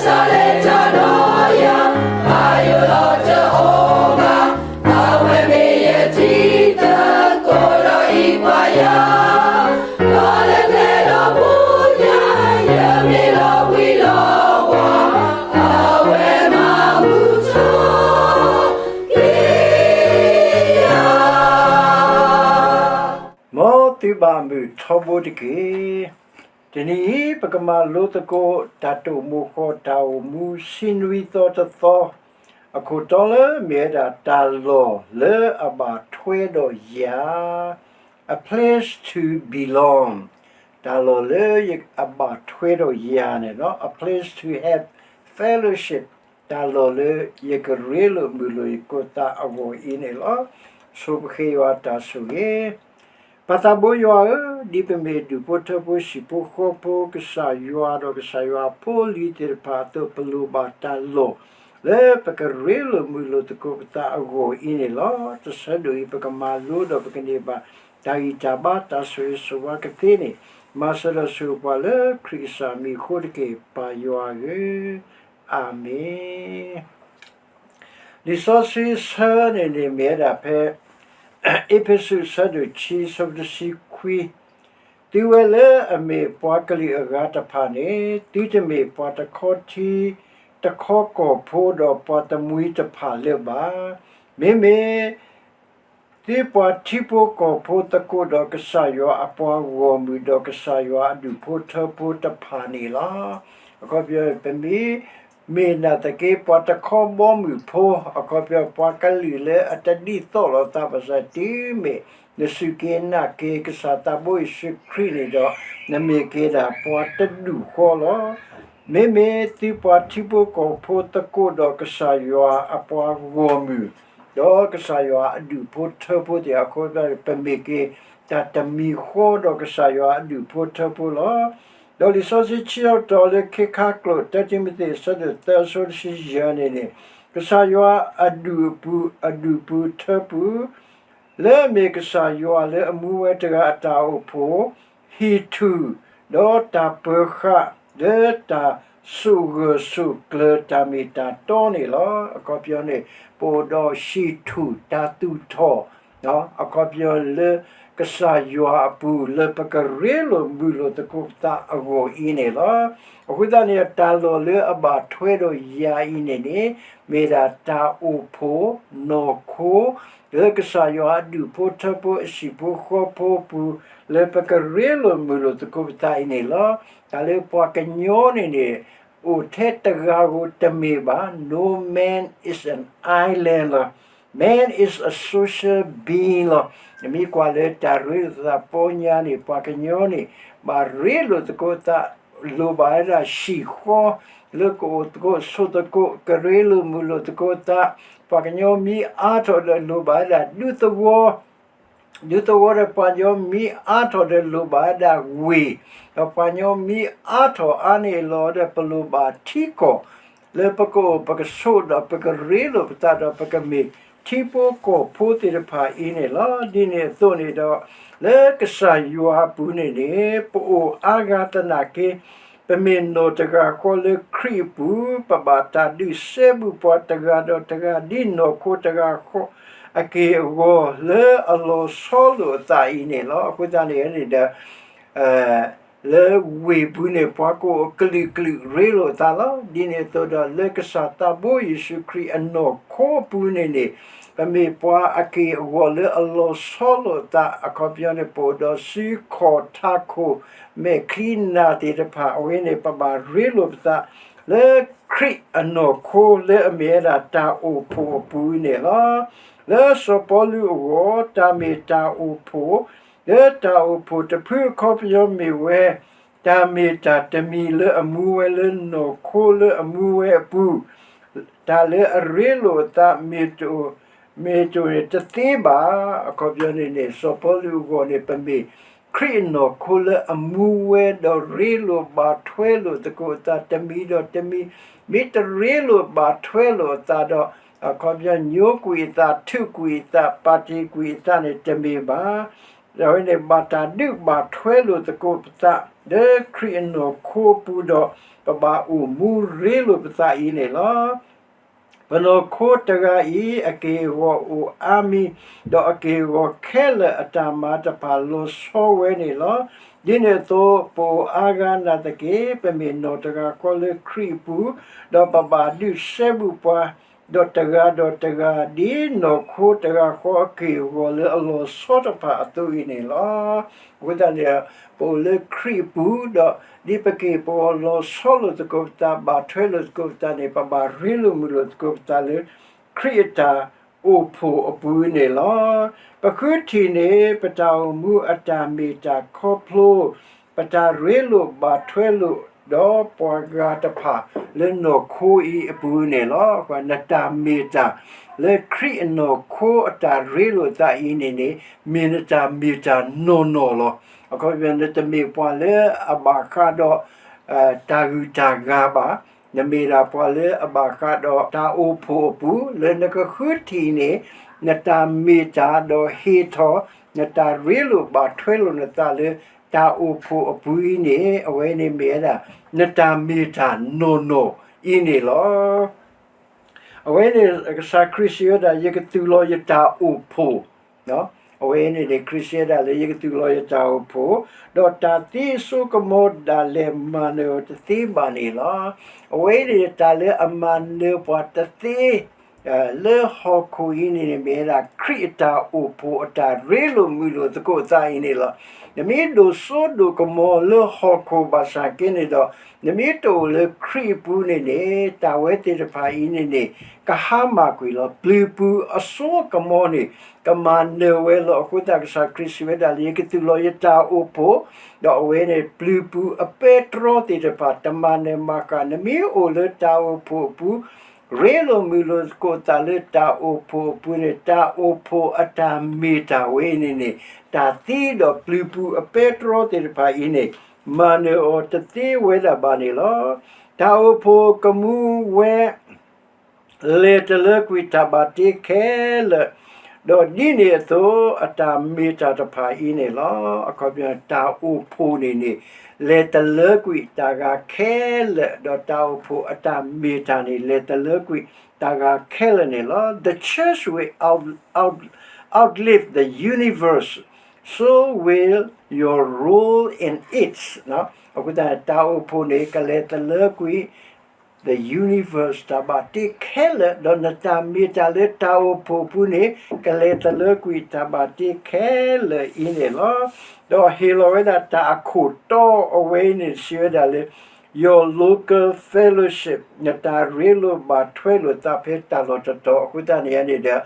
စးလဲၤတၢ်ဒီးယၤ, ဘၣ်ယိၣ်လီၤတအိၣ်ဘၣ်, အဝဲမ့ၢ်ယတံၤသကိးဒီးအံၤပှၤယၤ, ဒီးလၢကျဲဒီးပူၤညါ, ယမ့ၢ်လီၤဝံၤလီၤဝါ, အဝဲမၤမုာ်ထီၣ် မ်သုဘၣ်မုာ်ထီဘိတက့ၢ်. တနံၤအံၤ ပကမၤလိသကိး တၢ်တိာ်မိၤဃီၤတၢ်အိၣ်မူ ဆံနွံသီတသီ, အခိၣ်တီလၢမ့ၢ်ဝဲဒၣ် တၢ်လီၢ်လၢအဘၣ်ထွဲဒီးယၤ, A place to belong, တၢ်လီၢ်လၢအဘၣ်ထွဲဒီးယၤန့ၣ်လီၤ. A place to have fellowship, တၢ်လီၢ်လၢယကရ့လိာ်မုာ်လိာ်ယသကိးသးအဂီၢ်အံၤန့ၣ်လီၤ. ဆိပဃ့ယွၤတၢ်ဆိၣ်ဂ့ၤ. ပၢ်သးဘိယွၤဧၢ, ဒ်ပမ့ၢ်ဒူၣ်ဖိထၢဖိ ဟံၣ်ဖိဃီဖိ ကစၢ်ယွၤဒီးကစၢ်ယွၤဖိလံၤသ့ၣ်တဖၣ်အသိး ပလိၣ်ဘၣ်တၢ်လီၢ် လၢပကရ့လိာ်မုာ်လိာ်သကိးပသးအဂီၢ်အံၤန့ၣ်လီၤ. တဆၢဒိၣ်အံၤ ပကမၤလိဒီးပကန့ၢ်ဘၣ် တၢ်ဂံၢ်တၢ်ဘါ တၢ်ဆိၣ်ဂ့ၤဆိၣ်ဝါကသ့န့ၣ်, မၤစၢၤဒီးဆိၣ်ဂ့ၤပှၤလၢခရံာ်ကစၢ်မံၤအဃိတက့ၢ်, ပၢ်ယွၤဧၢ, အၤမ့ၣ်. လံာ်စီဆှံဆၢန့ၣ်န့ၣ် မ့ၢ်ဝဲဒၣ်ဖဲ အ့းဖ့းစူး အဆၢဒိၣ်ခံ အဆၢဖိတဆံခွံ, သုဝဲလၢအမ့ၢ်ပှၤကလုာ်အဂၤတဖၣ်န့ၣ် သုတမ့ၢ်ပှၤတခီထံတခီကီၢ်ဖိ ဒီးပှၤတမှံၤတဖၣ်လၢၤဘၣ်. မ့မ့ၢ် သုပှၤထံဖိကီၢ်ဖိသကိးဒီးကစၢ်ယွၤအပှၤဂီၢ်မုၢ် ဒီးကစၢ်ယွၤအဒူၣ်ဖိထၢဖိတဖၣ်န့ၣ်လီၤ. အခီပညီ ပမ့ၢ် မ့ၢ်နာ်သက့ ပှၤတခီဘီမုၢ်ဖိ, အခီပညီ ပှၤကလုာ်လၢအတဒ်သိးလိာ်သးဘၣ်ဆၣ် တုၤမ့ၢ်နစူၢ်က့ၤနာ်က့ၤကစၢ်သးဘိယ့ၣ်ၡူးခရံာ်န့ၣ်ဒီး နမ့ၢ်က့ၤဒၣ်ပှၤတဒူၣ်ဃီလီၤ. မ့မ့ၢ်သုပှၤထံဖိကီၢ်ဖိသကိးဒီးကစၢ်ယွၤအပှၤဂီၢ်မုၢ် ဒီးကစၢ်ယွၤအဒူၣ်ဖိထၢဖိသ့ၣ် အခီပညီ ပမ့ၢ်က့ၤတၢ်တမံၤဃီဒီးကစၢ်ယွၤအဒူၣ်ဖိထၢဖိလီၤ. ဒီးလံာ်စီဆှံဆၢကတီၢ်လၢခ့ခါကျိာ် တၢတံၤမသ့း အဆၢဒိၣ်သၢ အဆၢဖိတဆံယဲၢ်န့ၣ်န့ၣ်, ကစၢ်ယွၤအဒူၣ်အပူၤ အဒူၣ်ပူၤထၢပူၤ လၢအမ့ၢ်ကစၢ်ယွၤလၢအမူဝဲတဂၤအတၢ်အိၣ်ဖှိၣ်, ဟံၣ်ထူၣ်, ဒီးတၢ်ပၢၤဃာ် လၢတၢ်ဆိၣ်ဂၢၢ်ဆိၣ်ကျၢၤတၢ်မ့ၢ်တၢ်တီန့ၣ်လီၤ. အခီပညီန့ၣ် ပအိၣ်ဒီးဟံၣ်ထူၣ်တၢ်သူၣ်ထီၣ် အခီပညီလၢကစၢ်ယွၤအပူၤ လၢပကရ့လိာ်မုာ်လိာ်သကိးပသးအဂီၢ်အံၤန့ၣ်လီၤ. အဃိသတးန့ၣ် တၢ်လီၢ်လၢအဘၣ်ထွဲဒီးယၤအံၤန့ၣ်န့ၣ် မ့ၢ်ဒၣ်တၢ်အိၣ်ဖှိၣ်နီၢ်ခိ လၢကစၢ်ယွၤအဒူၣ်ဖိထၢဖိအဟံၣ်ဖိဃီဖိအပူၤ လၢပကရ့လိာ်မုာ်လိာ်သကိးပသးအံၤန့ၣ်လီၤ. တၢ်လၢပှၤကညီန့ၣ်န့ၣ် အိၣ်ထဲတဂၤဧိၤတမ့ၢ်ဘၣ်, no man is an island လီၤ. Man is a social being လီၤ. နမ့ၢ်ကွၢ်လၢတၢ်ရ့လိာ်သးပီညါန့ၣ် ပှၤကညီန့ၣ် ဘၣ်ရ့လိာ်သကိးသး လိၣ်ဘၣ်ဝဲဒၣ်ဟံၣ်ဃီ လၢကအိၣ်သကိးဆိးသကိး ကရ့လိာ်မုာ်လိာ်သကိးသး, ပှၤကညီမ့ၢ်အါထီၣ်ဒီးလိၣ်ဘၣ်ဝဲဒၣ်ဒူသဝီ ဒူသဝီဒီးပှၤကညီမ့ၢ်အါထီၣ်ဒီးလိၣ်ဘၣ်ဝဲဒၣ်ဝ့ၢ်, ဒီးပှၤကညီမ့ၢ်အါထီၣ်အါန့ၢ်အလီၢ်ဒီး ပလိၣ်ဘၣ်ထံကီၢ် လၢပကအိၣ်ပကဆိးဒီးပကရ့လိာ်ပသးဒီးပကမ့ၢ်ထံဖိကီၢ်ဖိသ့ၣ်တဖၣ်အံၤန့ၣ်လီၤ. ဒ်န့ၣ်အသိးန့ၣ်ဒီး လၢကစၢ်ယွၤအပူၤန့ၣ်န့ၣ် ပအိၣ်အါဂၤသနာ်က့ ပမ့ၢ်နီၢ်တဂၤဃီလၢခရံာ်အပူၤ ပဘၣ်တၢ်ဒုးစဲဘူးပှၤတဂၤဒီးတဂၤ ဒ်နီၢ်ခိတဂၤဃီအက့ၢ်အဂီၤ လၢအလီၤဆီလိာ်အသးအံၤန့ၣ်လီၤ. အဃိသတးန့ၣ်န့ၣ်ဒီး လၢဝ့ၢ်ပူၤန့ၣ် ပှၤကအိၣ်ကလုာ်ကလုာ်ရ့လိာ်သးလီၤ. ဒ်န့ၣ်အသိးဒီး လၢကစၢ်သးဘိယ့ၣ်ၡူးခရံာ်အနီၢ်ခိအပူၤန့ၣ်န့ၣ် ပမ့ၢ်ပှၤအက့ၢ်အဂီၤလၢအလီၤဆီလိာ်သး အခီပညီန့ၣ် ပအိၣ်ဒီးစုခီၣ်ထးခိၣ် မဲာ်ချံနၢ်သ့ၣ်တဖၣ် အဝဲန့ၣ် ပဘၣ်ရ့လိာ်ပသး လၢခရံာ်အနီၢ်ခိလၢအမ့ၢ်ဝဲဒၣ်တၢ်အိၣ်ဖှိၣ်အပူၤန့ၣ်လီၤ. လၢစီၤပီလူးအဂီၢ် တၢ်မ့ၢ်တၢ်အိၣ်ဖှိၣ် လၢတၢ်အိၣ်ဖှိၣ်တဖုအခီပညီမ့ၢ်ဝဲ တၢ်မ့ၢ်တၢ်တမံၤလၢအမူဝဲလၢနီၢ်ခိလၢအမူဝဲအပူၤ တၢ်လၢအရ့လိာ်အသး မ့ၢ်တအိၣ်န့ၣ်တသ့ဘၣ်. အခီပညီန့ၣ်န့ၣ် စီၤပီလူးအဂီၢ်န့ၣ် ပမ့ၢ်ခရံာ်အနီၢ်ခိလၢအမူဝဲဒီးရ့လိာ်ဘၣ်ထွဲလိာ်သကိးအသးတမံၤဒီးတမံၤ, မ့ၢ်တရ့လိာ်ဘၣ်ထွဲလိာ်အသးဒီး အခီပညီညိကွံာ်အသး ထုးကွံာ်အသး ပာ်တ့ၢ်ကွံာ်အသးန့ၣ်တမ့ၢ်ဘၣ်. အဝဲန့ၣ်ဘၣ်တၢ်ဒုးဘၣ်ထွဲလိာ်သကိးပသး လၢခရံာ်အနီၢ်ခိအပူၤဒီး ပဘၣ်အိၣ်မူရ့လိာ်ပသးအံၤန့ၣ်လီၤ. ပနီၢ်ခိတဂၤအံၤ အက့ၢ်အဂီၤအိၣ်အါမံၤ, ဒီးအက့ၢ်အဂီၤခဲလၢာ်အတၢ်မၤတဖၣ်လီၤဆီဝဲန့ၣ်လီၤ. ဒ်န့ၣ်အသိး ပအိၣ်အါဂၤနာ်သက့ၢ် ပမ့ၢ်နီၢ်တဂၤဃီလၢခရံာ်အပူၤ, ဒီးပဘၣ်ဒုးစဲဘူးပှၤ ဒီးတဂၤဒီးတဂၤ ဒ်နီၢ်ခိတဂၤဃီအက့ၢ်အဂီၤလၢအလီၤဆီတဖၣ်အသိးအံၤန့ၣ်လီၤ. အဃိသတးန့ၣ် ပအိၣ်လၢခရံာ်အပူၤ ဒီးဒ်ပက့ၢ်ပဂီၤလီၤဆီလိာ်သကိးပသး ဘၣ်ထွဲလိာ်သကိးပသးန့ၣ် ပဘၣ်ရ့လိာ်မုာ်လိာ်သကိးပသးလၢ ခရံာ်အတၢ်အိၣ်ဖှိၣ်အပူၤန့ၣ်လီၤ. ပဃုထံၣ်န့ၢ် ပတၢ်အိၣ်မူအတၢ်မ့ၢ်တၢ်ခီဖျိ ပတၢ်ရ့လိာ်ဘၣ်ထွဲလိာ် ဒီးပှၤဂၤတဖၣ်လၢနီၢ်ခိအံၤအပူၤန့ၣ်လီၤ. နတၢ်မ့ၢ်တၢ်လၢခရံာ်အနီၢ်ခိအတၢ်ရ့လိာ်သးအံၤန့ၣ်န့ၣ် မ့ၢ်နတၢ်မ့ၢ်တၢ်နီၢ်နီၢ်လီၤ. အခီပညီ နတမ့ၢ်ပှၤလၢအဘၣ်ဃးဒီး တၢ်ဂုၤတၢ်ဂၤဘၣ်, နမ့ၢ်ဒၣ်ပှၤလၢအဘၣ်ဃးဒီးတၢ်အိၣ်ဖှိၣ်အပူၤ လၢနကဃုထံၣ်န့ၢ် နတၢ်မ့ၢ်တၢ်ဒီးဟ့ၣ်ထီၣ် နတၢ်ရ့လိာ်ဘၣ်ထွဲလိာ်နသးလၢ တၢ်အိၣ်ဖှိၣ်အပူၤအံၤန့ၣ် အဝဲန့ၣ်မ့ၢ်ဝဲဒၣ် နတၢ်မ့ၢ်တၢ်နီၢ်နီၢ်အံၤန့ၣ်လီၤ. အဝဲန့ၣ် ကစၢ်ခရံာ်စံးဝဲဒၣ် ယကသူၣ်လီၤယတၢ်အိၣ်ဖှိၣ် အဝဲန့ၣ်န့ၣ် ခရံာ်စံးဝဲဒၣ်လၢ ယကသူၣ်လီၤယတၢ်အိၣ်ဖှိၣ်, ဒီးတၢ်သံအစိကမီၤဒၣ်လဲာ်မၤနၢၤအီၤတသ့ဘၣ်န့ၣ်လီၤ. အဝဲန့ၣ်တၢ်လၢအမၤနၢၤပှၤတသ့ လၢဟီၣ်ခိၣ်အံၤန့ၣ်န့ၣ် မ့ၢ်ဝဲဒၣ်ခရံာ်အတၢ်အိၣ်ဖှိၣ်အတၢ်ရ့လိာ်မုာ်လိာ်သကိးသးအံၤန့ၣ်လီၤ. နမ့ၢ်ဒိၣ်စိဒိၣ်ကမီၤလၢဟီၣ်ခိၣ်ဘၣ်ဆၣ်က့န့ၣ်ဒီး နမ့ၢ်တအိၣ်လၢခရံာ်အပူၤန့ၣ်န့ၣ် တၢ်ဝဲသ့ၣ်တဖၣ်အံၤန့ၣ်န့ၣ် ကဟါမၢ်ကွံာ်လီၤ. ပျုၤပူၤအစိကမီၤန့ၣ် ကမၤနၢၤဝဲလီၤ. အဃိသတးကစၢ်ခရံာ်စံးဝဲဒၣ်လၢ ယကသူၣ်လီၤယတၢ်အိၣ်ဖှိၣ်, ဒီးအဝဲန့ၣ် ပျုၤပူၤအပဲတြီသ့ၣ်တဖၣ် တမၤနၢၤမၤဃၣ် နမ့ၢ်အိၣ်လၢတၢ်အိၣ်ဖှိၣ်အပူၤ ရ့လိာ်မုာ်လိာ်သကိးသးလၢတၢ်အိၣ်ဖှိၣ်အပူၤန့ၣ် တၢ်အိၣ်ဖှိၣ်အတၢ်မ့ၢ်တၢ်ဝဲအံၤန့ၣ်န့ၣ် တၢ်သံဒီးပျုၤပူၤအပဲတြီသ့ၣ်တဖၣ်အံၤန့ၣ် မၤနၢၤအီၤတသ့ဝဲဒၣ်ဘၣ်န့ၣ်လီၤ. တၢ်အိၣ်ဖှိၣ်ကမူဝဲ လဲၤတလၢကွံာ်တၢ်ဘၣ်တ့ခဲလၢာ်, ဒီးဒ်န့ၣ်အသိး အတၢ်မ့ၢ်တၢ်တဖၣ်အံၤန့ၣ်လီၤ. အခီပညီ တၢ်အိၣ်ဖှိၣ်န့ၣ်န့ၣ် လဲၤတလၢကွံာ်တၢ်ဂၤခဲလၢာ်, ဒီးတၢ်အိၣ်ဖှိၣ်အတၢ်မ့ၢ်တၢ်န့ၣ် လဲၤတလၢကွံာ်တၢ်ဂၤခဲလၢာ်န့ၣ်လီၤ. The church will out, out, outlive the universe, so will your role in it. အဃိသတး တၢ်အိၣ်ဖှိၣ်န့ၣ် ကလဲၤတလၢကွံာ် the universe တၢ်ဘၣ်တ့ခဲလၢာ်, ဒီးနတၢ်မ့ၢ်တၢ်လၢတၢ်အိၣ်ဖှိၣ်အပူၤန့ၣ် ကလဲၤတလၢကွံာ်တၢ်ဘၣ်တ့ခဲလၢာ်အံၤန့ၣ်လီၤ. ဒီးဟ့ၣ်လီၤဝဲဒၣ်တၢ်အခိၣ်တီအဝဲအံၤန့ၣ် စံးဝဲဒၣ်လၢ your local fellowship နတၢ်ရ့လိာ်ဘၣ်ထွဲလိာ်သးဖဲတၢ်လီၢ်တတီၤ. အဃိသတးန့ၣ်န့ၣ်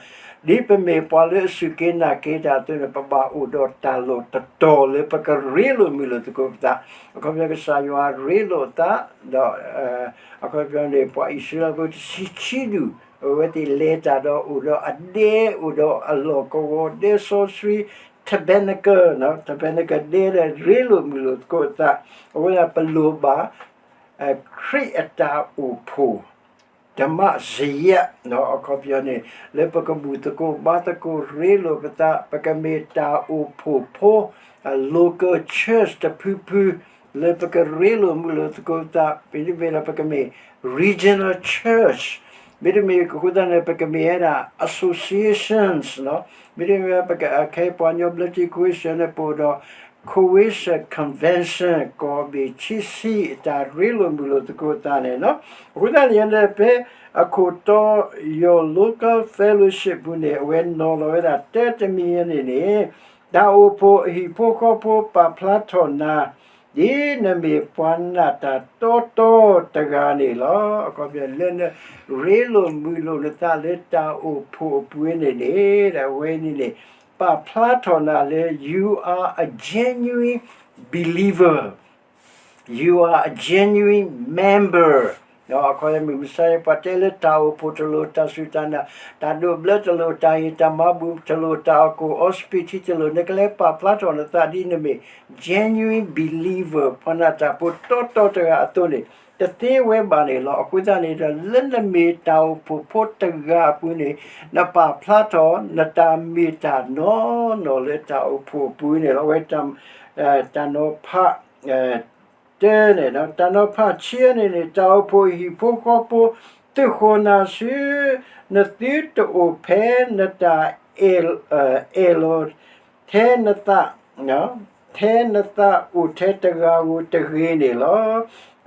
ဒီး ဒ်ပမ့ၢ်ပှၤလၢအစူၢ်က့ၤနာ်က့ၤတၢ်အသိးန့ၣ် ပဘၣ်အိၣ်ဒီးတၢ်လီၢ်တတီၤလၢပကရ့လိာ်မုာ်လိာ်သကိးပသး. အခီပညီကစၢ်ယွၤရ့လိာ်သး ဒီး အခီပညီန့ၣ် ပှၤအံၣ်စရ့လးဖိတဆံခံဒူၣ် အဝဲသ့ၣ်လဲၤတၢ်ဒီးအိၣ်ဒီးအဒဲ အိၣ်ဒီးအလီၢ်ကဝီၤ ဒဲစီဆှံ tabernacle, tabernacle ဒဲဒီးရ့လိာ်မုာ်လိာ်သကိးသး. အဃိသတး ပလိၣ်ဘၣ် ခရံာ်အတၢ်အိၣ်ဖှိၣ် ဓမ္မစရိယ အခီပညီန့ၣ် လၢပကဘူၣ်သကိးဘါသကိးရ့လိာ်ပသး ပကမ့ၢ်တၢ်အိၣ်ဖှိၣ်ဖိ local church တဖုဖု လၢပကရ့လိာ်မုာ်လိာ်သကိးပသး မ့တမ့ၢ်ဒီးပကမ့ၢ် regional church မ့တမ့ၢ်အဃိသတးန့ၣ် ပကမ့ၢ်ဝဲဒၣ် associations မ့တမ့ၢ် ပကခဲပှၤကညီဘျၢထံခဝ့ၡၢၣ်န့ၣ် ပအိၣ်ဒီး ခဝ့ၡၢၣ် convention ကီၢ်ဘ့ၣ်ခံဆံ တၢ်ရ့လိာ်မုာ်လိာ်သကိးသးန့ၣ်လီၤ. အဃိသတးန့ၣ် ဖဲအခိၣ်တီ your local fellowship ပူၤန့ၣ် အဝဲနီၤလီၤဝဲဒၣ်တၢ်တမံၤန့ၣ်န့ၣ် တၢ်အိၣ်ဖှိၣ်အဟံၣ်ဖိဃီဖိပာ်ဖျါထီၣ်နၤ ဒ်နမ့ၢ်ပှၤနာ်တၢ်တီတီတဂၤန့ၣ်လီၤ. အခီပညီ လၢနရ့လိာ်မုာ်လိာ်နသးလၢတၢ်အိၣ်ဖှိၣ်အပူၤန့ၣ်န့ၣ် အဝဲန့ၣ်န့ၣ် ပာ်ဖျါထီၣ်နၤလၢ you are a genuine believer, you are a genuine member အခီပညီ မုၢ်မဆါတနံၤ ပှၤတဲလၢတၢ်အိၣ်ဖှိၣ်တလိၣ် တၢ်စူၢ်တၢ်နာ် တၢ်ဒိးဘျၢတလိၣ် တၢ်ဟ့ၣ်တၢ်မၤဘူၣ်တလိၣ် တၢ်အီၣ်ကိၣ်အီစပံးထံတလိၣ် နကလဲၤပာ်ဖျါထီၣ်နသးဒ်နမ့ၢ် genuine believer ပှၤနာ်တၢ်ဖိတီတီတဂၤအသိးန့ၣ် တသ့ဝဲဘၣ်န့ၣ်လီၤ. အဃိသတးန့ၣ်ဒီး လၢနမ့ၢ်တၢ်အိၣ်ဖှိၣ်ဖိတဂၤအပူၤန့ၣ် နပာ်ဖျါထီၣ် နတၢ်မ့ၢ်တၢ်နီၢ်နီၢ်လၢတၢ်အိၣ်ဖှိၣ်အပူၤန့ၣ်လီၤ. အဝဲ တၢ်နီၤဖး တဲန့ၣ် တၢ်နီၤဖးဆံးန့ၣ်န့ၣ် တၢ်အိၣ်ဖှိၣ်ဟံၣ်ဖိဃီဖိ သုးဃီၤနၤဆူ နသုတအိၣ်ဖဲနတၢ်အဲၣ်လီၤ ထဲနသး ထဲနသးအိၣ်ထဲတဂၤဧိၤတဂ့ၤန့ၣ်လီၤ.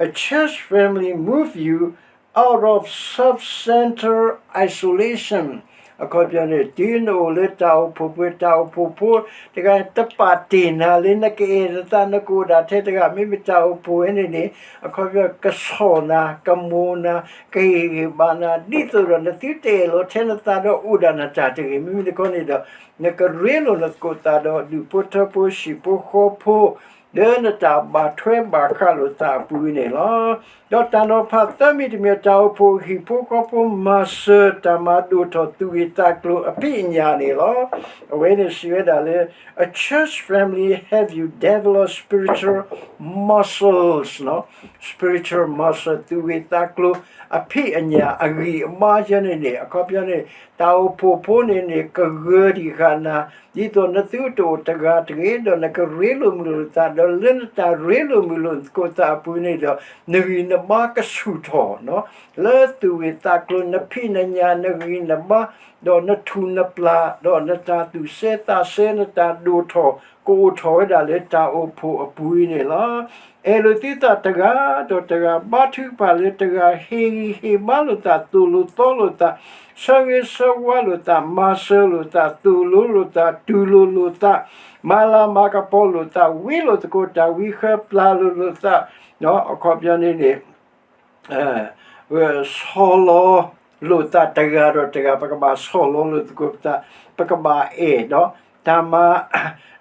A church family move you out of self-centered isolation. အခီပညီန့ၣ် တုၤနအိၣ်လၢတၢ်အိၣ်ဖှိၣ်ပူၤ တၢ်အိၣ်ဖှိၣ်ဖိတဂၤ တပာ်တ့ၢ်နၤလၢနကအဲၣ်နသး နကအိၣ်ဒၣ်ထဲတဂၤ မ့မ့ၢ်တၢ်အိၣ်ဖှိၣ်ဝဲန့ၣ်န့ၣ် အခီပညီ ကဆီၣ်နၤ ကမိၢ်နၤ ကဟ့ၣ်ဂံၢ်ဘါနၤ ဒ်သိးဒီးနသုတအဲၣ်လီၤထဲနသးဒီးအိၣ်ဒၣ်နတၢ်တဂ့ၤ. မ့မ့ၢ်တခီန့ၣ်ဒီး နကရ့လိာ်နသကိးသးဒီးဒူၣ်ဖိထၢဖိဟံၣ်ဖိဃီဖိ လၢနတၢ်ဘၣ်ထွဲဘၣ်ဃးလိာ်သးအပူၤန့ၣ်လီၤ. ဒီးတၢ်နီၤဖးသၢမံၤတမံၤ တၢ်အိၣ်ဖှိၣ်ဟံၣ်ဖိဃီဖိမၤစၢၤတၢ်မၤဒိၣ်ထီၣ်သူၣ်ဂ့ၢ်သးကျိၤအဖံးအညၣ်န့ၣ်လီၤ. အဝဲန့ၣ်စံးဝဲဒၣ်လၢ A church family help you develop spiritual muscles, spiritual muscle သူၣ်ဂ့ၢ်သးကျိၤအဖံးအညၣ်အဂံၢ်အဘါယဲန့ၣ်န့ၣ် အခီပညီန့ၣ် တၢ်အိၣ်ဖှိၣ်ဖိန့ၣ်န့ၣ် ကဂၢၤဒံးဃာ်နၤ ဒ်သိးနသုတအိၣ်တဂၤတဂ့ၤ ဒီးနကရ့လိာ်မုာ်လိာ်သး ဒီးလၢနတၢ်ရ့လိာ်မုာ်လိာ်သကိးသးအပူၤန့ၣ်ဒီး နဂံၢ်နဘါကဆူၣ်ထီၣ် လၢသူၣ်ဂ့ၢ်သးကျိၤ နဖံးနညၣ် နဂံၢ်နဘါ ဒီးနထူၣ်နပျၢ် ဒီးနတၢ်သူၣ်စဲသးစဲ နတၢ်ဒိၣ်ထီၣ် ကအိၣ်ထီၣ်ဝဲဒၣ်လၢတၢ်အိၣ်ဖှိၣ်အပူၤန့ၣ်လီၤ. အဲၣ်လိာ်သုသးတဂၤဒီးတဂၤ ဘါထုကဖၣ်လၢတဂၤ ဟ့ၣ်ဂံၢ်ဟ့ၣ်ဘါလိာ်သး သိၣ်လိသီလိာ်သး ဆၢဂ့ၤဆၢဝါလိာ်သး မၤစၢၤလိာ်သး သိၣ်လိလိာ်သး တူၢ်လိာ်လိာ်သး မၤလၤမၤကပီၤလိာ်သး ဝံလိာ်သကိးတၢ်ဝံဃၢ ပျၢ်လိာ်လိာ်သး အခီပညီန့ၣ်န့ၣ် ဆီၣ်လီၤလိာ်သးတဂၤဒီးတဂၤ ပကဘၣ်ဆီၣ်လီၤလိာ်သကိးပသး ပကဘၣ်အဲၣ်ဒီးတၢ်မၤ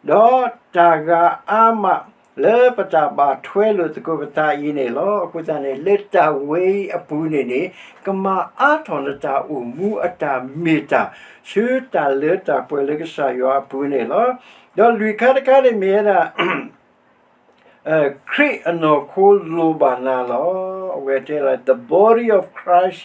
ဒီးတၢ်ဂၤအါမး လၢပတၢ်ဘၣ်ထွဲလိာ်သကိးပသးအံၤန့ၣ်လီၤ. အဃိသတးန့ၣ် လၢတၢ်ဝဲအံၤအပူၤန့ၣ်န့ၣ် ကမၤအါထီၣ်နတၢ်အိၣ်မူအတၢ်မ့ၢ်တၢ် ဆူတၢ်လၢတၢ်ပှဲၤလၢကစၢ်ယွၤအပူၤန့ၣ်လီၤ. ဒီးလွံၢ်ခါတခါန့ၣ်မ့ၢ်ဝဲဒၣ် ခရံာ်အနီၢ်ခိလိၣ်ဘၣ်နၤလီၤ. အဝဲတဲလၢ The body of Christ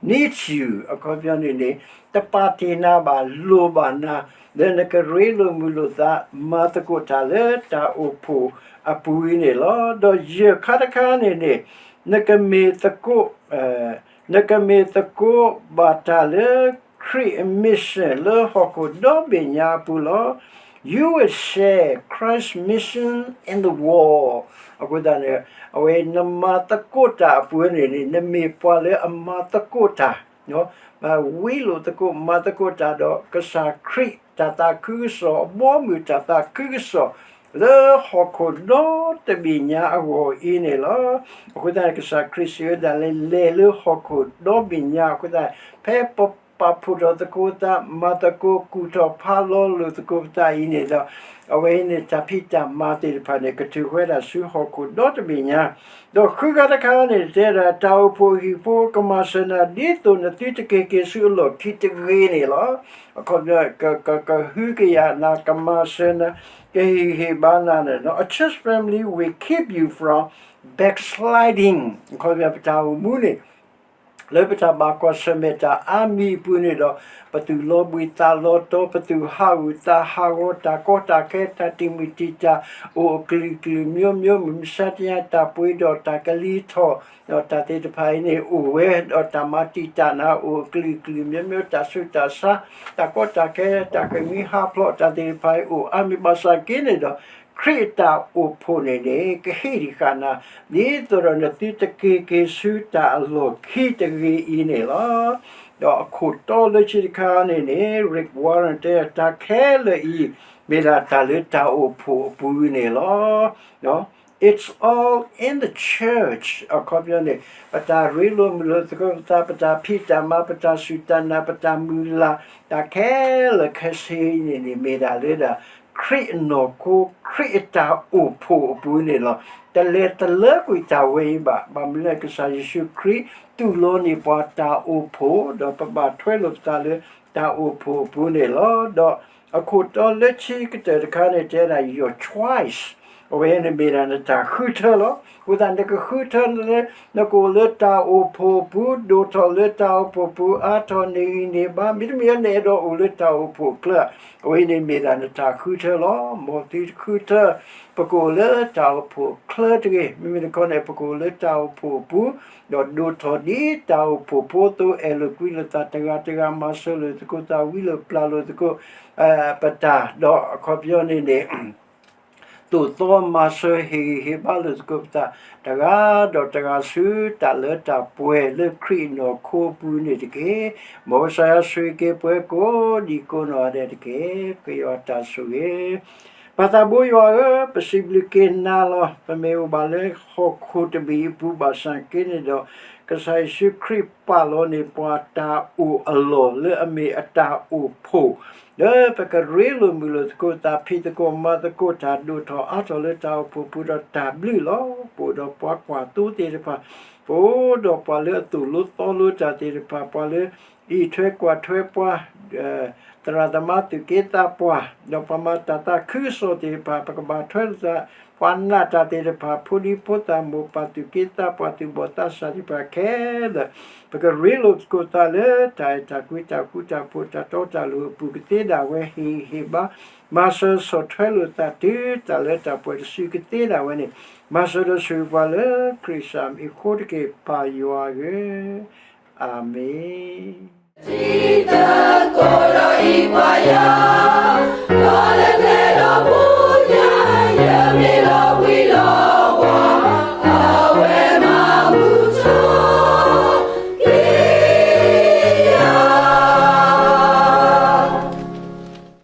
needs you အခီပညီန့ၣ်န့ၣ် တပာ်တ့ၢ်နၤဘၣ် လိၣ်ဘၣ်နၤ လၢနကရ့လိာ်မုာ်လိာ်သး မၤသကိးတၢ်လၢတၢ်အိၣ်ဖှိၣ်အပူၤအံၤန့ၣ်လီၤ. ဒီးယဲၢ်ခါတခါန့ၣ်န့ၣ် နကမ့ၢ်သကိး နကမ့ၢ်သကိးဘၣ်တၢ်လၢ ခရံာ်အ mission လၢဟီၣ်ခိၣ်ဒီဘ့ၣ်ညါအပူၤလီၤ. You will share Christ's mission in the world. အဃိသတးန့ၣ် အဝဲနမၤသကိးတၢ်အပူၤန့ၣ်န့ၣ် နမ့ၢ်ပှၤလၢအမၤသကိးတၢ် ဝံလိာ်သကိး မၤသကိးတၢ်ဒီးကစၢ်ခရံာ် တၢ်သးခုကစီၣ် အဘီအမုၢ်တၢ်သးခုကစီၣ် လၢဟီၣ်ခိၣ်ဒီတဘ့ၣ်ညါအဂီၢ်အံၤန့ၣ်လီၤ. အဃိသတးန့ၣ် ကစၢ်ခရံာ်စံးဝဲဒၣ်လၢ လဲၤလၢဟီၣ်ခိၣ်ဒီဘ့ၣ်ညါ အဃိသတး ဖဲပပာ်ဖှိၣ်ထီၣ်သကိးသး မၤသကိး ကူၣ်ထီၣ်ဖးလီၤလိာ်သကိးပသးအံၤန့ၣ်ဒီး အဝဲအံၤန့ၣ် တၢ်ဖံးတၢ်မၤသ့ၣ်တဖၣ်န့ၣ် ကထုးဝဲဒၣ်ဆူဟီၣ်ခိၣ်ဒီတဘ့ၣ်ညါ ဒီးဃုဂၤတခါန့ၣ် တဲဒၣ် တၢ်အိၣ်ဖှိၣ်ဟံၣ်ဖိကမၤစၢၤနၤ ဒ်သိးနသုတက့ၤက့ၤဆူအလီၢ်ခံတဂ့ၤန့ၣ်လီၤ. အခီပညီ ကဟုကယာ်နၤ ကမၤစၢၤနၤ ကဟ့ၣ်ဂံၢ်ဟ့ၣ်ဘါနၤန့ၣ် A church family will keep you from backsliding. အခီပညီ ပတၢ်အိၣ်မူန့ၣ် လၢပတၢ်ဘၣ်ကွၢ်ဆၢၣ်မဲာ်တၢ်အါမံၤအပူၤန့ၣ်ဒီး ပသူၣ်လီၤဘှံးသးလီၤတီၤ ပသူၣ်ဟးဂူာ်သးဟးဂီၤ တၢ်ကီတၢ်ခဲ တၢ်တံာ်မုၢ်တံာ်တာ် အိၣ်အကလုာ်ကလုာ်မျိုးမျိုး မုၢ်မဆါတနံၤ တၢ်ပှ့ၤဒီးတၢ်ကလံၤထီၣ် ဒီးတၢ်သ့ၣ်တဖၣ်အံၤန့ၣ်အိၣ်ဝဲ ဒီးတၢ်မၤတံာ်တာ်နၤ အိၣ်အကလုာ်ကလုာ်မျိုးမျိုး တၢ်ဆူးတၢ်ဆါ တၢ်ကီတၢ်ခဲ တၢ်ဃ့ၢ်မှံဟးဖျိး တၢ်သ့ၣ်တဖၣ်အံၤအိၣ်အါမံၤ ဘၣ်ဆၣ်က့န့ၣ်ဒီး ခရံာ်အတၢ်အိၣ်ဖှိၣ်န့ၣ်န့ၣ် ကဟ့ၣ်ဒံးဃာ်နၤ ဒ်သိးဒီးနသုတက့ၤက့ၤဆူတၢ်အလီၢ်ခံတဂ့ၤအံၤန့ၣ်လီၤ. ဒီးအခိၣ်တီလၢခံတခါန့ၣ်န့ၣ် Rick Warren တဲ တၢ်ခဲလၢာ်အံၤ မ့ၢ်ဒၣ်တၢ်လၢတၢ်အိၣ်ဖှိၣ်အပူၤန့ၣ်လီၤ. It's all in the church အခီပညီန့ၣ် ပတၢ်ရ့လိာ်မုာ်လိာ်သကိးပသး ပတၢ်ဖံးတၢ်မၤ ပတၢ်စူၢ်တၢ်နာ် ပတၢ်မုၢ်လၢ် တၢ်ခဲလၢာ်ခဲဆ့အံၤန့ၣ်န့ၣ် မ့ၢ်ဒၣ်လၢဒၣ် ခရံာ်အနီၢ်ခိ ခရံာ်အတၢ်အိၣ်ဖှိၣ်အပူၤန့ၣ်လီၤ. တလဲၤတလၢကွံာ်တၢ်ဝဲအံၤဘၣ်. ဘၣ်မနုၤလဲၣ် ကစၢ်ယ့ၣ်ၡူးခရံာ် တူၢ်လိာ်န့ၢ်ပှၤတၢ်အိၣ်ဖှိၣ် ဒီးပဘၣ်ထွဲလိာ်ပသးလၢတၢ်အိၣ်ဖှိၣ်အပူၤန့ၣ်လီၤ. ဒီးအခိၣ်တီလၢခံကတၢၢ်တခါန့ၣ် တဲဒၣ် your choice အဝဲန့ၣ်မ့ၢ်ဒၣ်နတၢ်ဃုထၢလီၤ. အဃိသတး နကဃုထၢလၢ နကအိၣ်လၢတၢ်အိၣ်ဖှိၣ်အပူၤ, ဒိၣ်ထီၣ်လၢတၢ်အိၣ်ဖှိၣ်ပူၤ, အါထီၣ်န့ၢ်ဂံၢ်န့ၢ်ဘါ, မ့တမ့ၢ်နအဲၣ်ဒိးအိၣ်လၢတၢ်အိၣ်ဖှိၣ်အချၢ, အဝဲန့ၣ်မ့ၢ်ဒၣ်နတၢ်ဃုထၢလီၤ. မ်သုတဃုထၢ ပကအိၣ်လၢတၢ်အိၣ်ဖှိၣ်အချၢတဂ့ၤ. မ့မ့ၢ်တခီန့ၣ် ပကအိၣ်လၢတၢ်အိၣ်ဖှိၣ်အပူၤ, ဒီးဒိၣ်ထီၣ်ဒ်တၢ်အိၣ်ဖှိၣ်ဖိအသိး, အဲၣ်လိာ်ကွံလိာ်သးတဂၤတဂၤ, မၤစၢၤလိာ်သကိးသး, ဝံလိာ်ပျၢ်လိာ်သကိး ပတၢ်, ဒီးအခီပညီန့ၣ်န့ၣ် သိၣ်သီမၤစၢၤဟ့ၣ်ဂံၢ်ဟ့ၣ်ဘါလိာ်သကိးပသး တဂၤဒီးတဂၤဆူတၢ်လၢတၢ်ပှဲၤလၢခရံာ်အနီၢ်ခိအပူၤန့ၣ်တက့ၢ်. မ်ကစၢ်ယွၤဆိၣ်ဂ့ၤက့ၤပှၤကိးဒံကိးနီၢ်ဂၤဒဲးတက့ၢ်. ပဃ့ယွၤတၢ်ဆိၣ်ဂ့ၤ ပၢ်သးဘိယွၤဧၢ, ပစံးဘျုးက့ၤနၤလီၤ. ပမ့ၢ်အိၣ်ဘၣ်လၢဟီၣ်ခိၣ်တဘ့ၣ်အပူၤဘၣ်ဆၣ်က့န့ၣ်ဒီး ကစၢ်ယ့ၣ်ၡူးခရံာ်ပာ်လီၤန့ၢ်ပှၤတၢ်အိၣ်အလီၢ်လၢအမ့ၢ်အတၢ်အိၣ်ဖှိၣ် လၢပကရ့လိာ်မုာ်လိာ်သကိးသး ဖံးသကိးမၤသကိး တၢ်ဒိၣ်ထီၣ်အါထီၣ်လၢတၢ်အိၣ်ဖှိၣ်ပူၤဒီးတၢ်ဘျုးလီၤ. ပအိၣ်ဒီးပှၤကွၢ်သိသ့ၣ်တဖၣ်, ပအိၣ်ဒီးပှၤလၢအသိၣ်လိသီလိတၢ်သ့ၣ်တဖၣ်, ပှၤလၢအံးထွဲကွၢ်ထွဲပှၤ သရၣ်သမါသူၣ်က့သးပှၢ်, ဒီးပှၤမၤတၢ်သးခုကစီၣ်သ့ၣ်တဖၣ်, ပကဘၣ်ထွဲလိာ်သး, ပှၤနာ်တၢ်သ့ၣ်တဖၣ်, ဖိဒံဖိသၣ်မိၢ်ပၢ်သူၣ်က့သးပှၢ် သူၣ်ဘီၣ်သးစၢ်သ့ၣ်တဖၣ်ခဲလၢာ်, ပကရ့လိာ်သကိးသးလၢတၢ်အဲၣ်တၢ်ကွံတၢ်ဃူတၢ်ဖိးတၢ်တီတၢ်လိၤအပူၤ ကသ့ဒၣ်ဝဲဟ့ၣ်ဂံၢ်ဟ့ၣ်ဘါ, မၤစၢၤဆီၣ်ထွဲလိာ်သးတုၤတၢ်လၢတၢ်ပှဲၤတစုကသ့ဒၣ်ဝဲန့ၣ်, မၤစၢၤဒီးဆိၣ်ဂ့ၤပှၤလၢခရံာ်စၢ်မံၤအဃိတက့ၢ် ပၢ်ယွၤဧၢ, အၤမ့ၣ်.